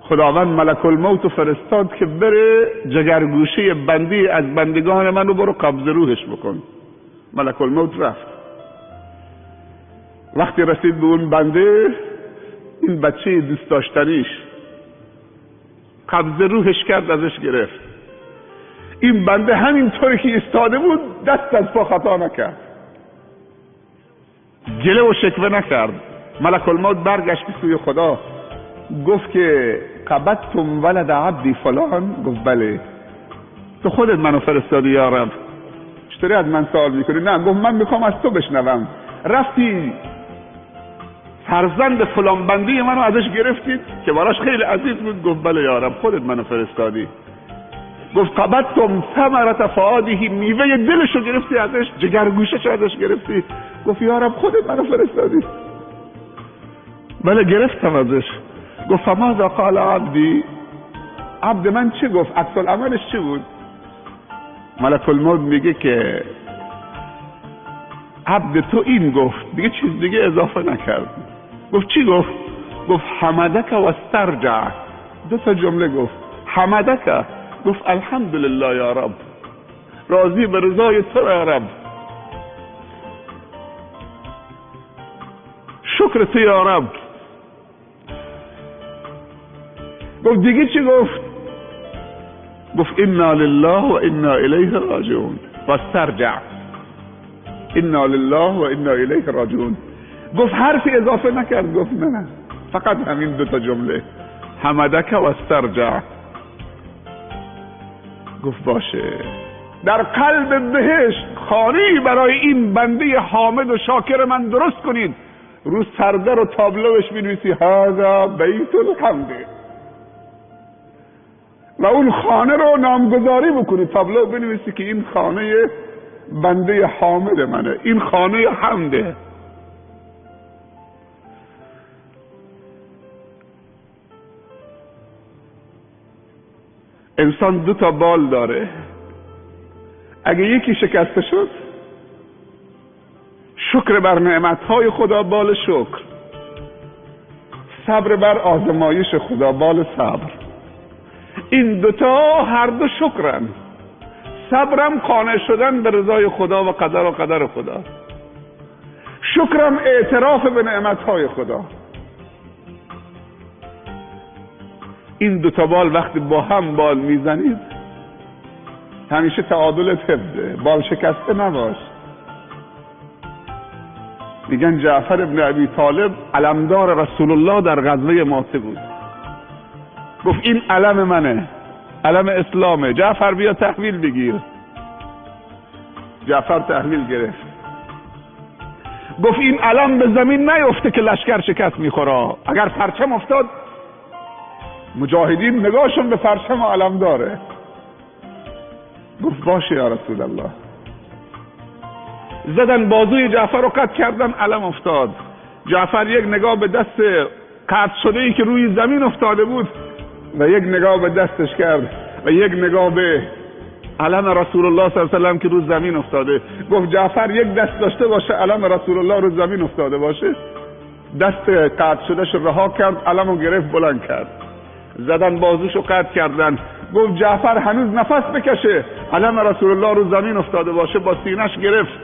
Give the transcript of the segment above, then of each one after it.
خداوند ملک الموت فرستاد که بره جگرگوشه بندی از بندگان منو برو قبض روحش بکن. ملک الموت رفت. وقتی رسید به اون بنده، این بچه دوست داشتنیش قبض روحش کرد، ازش گرفت. این بنده همینطوری که ایستاده بود دست از پا خطا نکرد، گله و شکوه نکرد. ملک الموت برگشت به سوی خدا، گفت که قبضتم ولد عبدی فلان؟ گفت بله. تو خودت منو فرستادی یا رب، چطوری از من سوال میکنی؟ نه، گفت من میخوام از تو بشنوم. رفتی فرزند فلان بنده منو ازش گرفتید که براش خیلی عزیز بود؟ گفت بله یا رب، خودت منو فرستادی. گفت قبضتم ثمرة فؤاده، میوه دلشو گرفتی ازش، جگرگوشه‌شو ازش گرفتی؟ گفت یا رب خودت منو فرستادی. بله گرفتم ازش. گفت فماذا قال عبدی؟ عبد من چه گفت؟ عکس العملش چه بود؟ ملک الموت میگه که عبد تو این گفت، دیگه چیز دیگه اضافه نکرد. گفت چی گفت؟ گفت حمدک و استرجع. دو تا جمله گفت. حمدک، گفت الحمدلله یا رب، راضی به رضای تو یا رب، شکر تو یا رب. گفت دیگه چی گفت؟ گفت انا لله و انا الیه راجعون و استرجع. انا لله و انا الیه راجعون. گفت حرفی اضافه نکرد؟ گفت نه، فقط همین دو تا جمله، حمدک و استرجع. گفت باشه. در قلب بهشت خانه‌ای برای این بنده حامد و شاکر من درست کنید. رو سردر و تابلوش می‌نویسی هذا بیت الحمد، و اون خانه رو نامگذاری بکنی، تابلو بنویسی که این خانه بنده حامد منه، این خانه حمده. انسان دو تا بال داره، اگه یکی شکسته شد، شکر بر نعمتهای خدا بال شکر، صبر بر آزمایش خدا بال صبر. این دوتا هر دو شکرن. صبرم قانع شدن به رضای خدا و قدر و قدر خدا، شکرم اعتراف به نعمتهای خدا. این دوتا بال وقتی با هم بال میزنید همیشه تعادل حفظه، بال شکسته نباش. میگن جعفر ابن ابی طالب علمدار رسول الله در غزوه ماته بود. گفت این علم منه، علم اسلامه، جعفر بیا تحویل بگیر. جعفر تحویل گرفت. گفت این علم به زمین نیفته که لشکر شکست میخوره، اگر پرچم افتاد مجاهدین نگاهشون به پرچم و علم داره. گفت باشه یا رسول الله. زدن بازوی جعفر رو قطع کردن، علم افتاد. جعفر یک نگاه به دست قطع شده ای که روی زمین افتاده بود و یک نگاه به دستش کرد و یک نگاه به علم رسول الله صلی الله علیه و سلم که روی زمین افتاده. گفت جعفر یک دست داشته باشه علم رسول الله رو زمین افتاده باشه. دست قطع شدهش رها کرد، علم رو گرفت بلند کرد، زدن بازوشو قطع کردن. گفت جعفر هنوز نفس بکشه علم رسول الله رو زمین افتاده باشه، با سینش گرفت،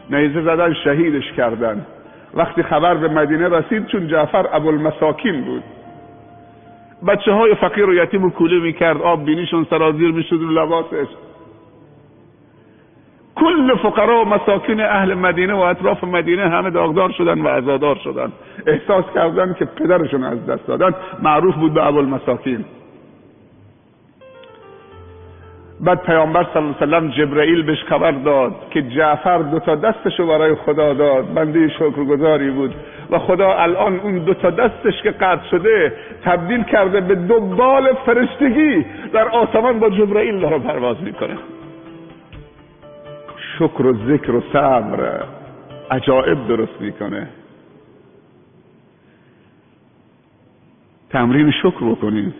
نیزه زدن شهیدش کردن. وقتی خبر به مدینه رسید، چون جعفر ابوالمساکین بود، بچه های فقیر و یتیم و کوله میکرد، آب بینیشون سرازیر میشد و لباسش. کل فقرا و مساکین اهل مدینه و اطراف مدینه همه داغدار شدن و عزادار شدن، احساس کردن که پدرشون از دست دادن. معروف بود به ابوالمساکین. بعد پیامبر صلی الله علیه و سلم جبرئیل بهش خبر داد که جعفر دو تا دستشو برای خدا داد، بنده شکرگزاری بود و خدا الان اون دو تا دستش که قطع شده تبدیل کرده به دو بال فرشتگی، در آسمان با جبرئیل داره پرواز میکنه. شکر و ذکر و صبر عجائب درست میکنه. تمرین شکر بکنید.